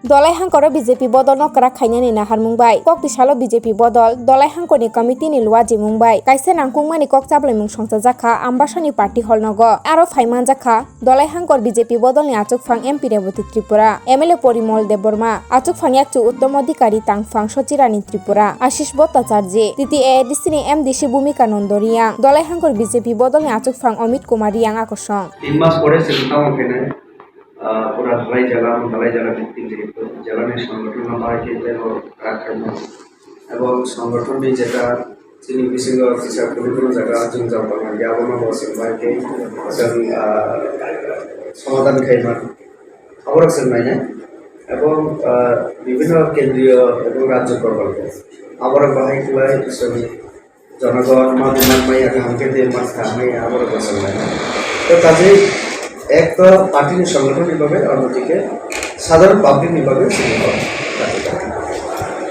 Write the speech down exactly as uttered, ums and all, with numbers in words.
Dolai hangkoro B J P bodolno kwrak khainani naharmung bai kokti salo B J P bodol Dolai hangkorni committee ni luajimung bai kaisa nangkukmani kok chaplaimung songchajakha Ambasani party hall nogo. Aro phaimanjakha Dolai hangkor B J P bodolni achukphang M P Reboti Tripura, M L A Porimol Debbarma, achukphang yakchu Uttom Adhikari, tangphang Sochirani Tripura, Ashish Bhattacharjee, T T A A D C ni M D C Bhumika Nando Reang, Dolai hangkor B J P bodolni achukphang Amit Kumar Reang akosong. তিন মাস পরে সেখানে, আহ, ওরা ঢালাই জ্বালা, ঢালাই জ্বালা ভিত্তিক যেহেতু জ্বালানি সংগঠন হয় কিন্তু এবং রাখা হয় না। এবং সংগঠনটি যেটা চিনি বিসিং অফিসার কোনো কোনো জায়গা জঞ্জাল পাবেন, যেমন অবস্থা হয় কি, এবং, আহ, সমাধান খাইবার খবর আছে নাই না? এবং, আহ, বিভিন্ন কেন্দ্রীয় এবং রাজ্য প্রকল্প আবার বাহাই খুলাই জনগণ মাঝে মাঝে মাইয়া কাম খেতে মাছ খাওয়াই আবার বসে না। তো কাজেই এক তো পার্টির সংগঠন নিভাবে, অন্যদিকে সাধারণ পাবলিক নিভাবে শুরু হয়।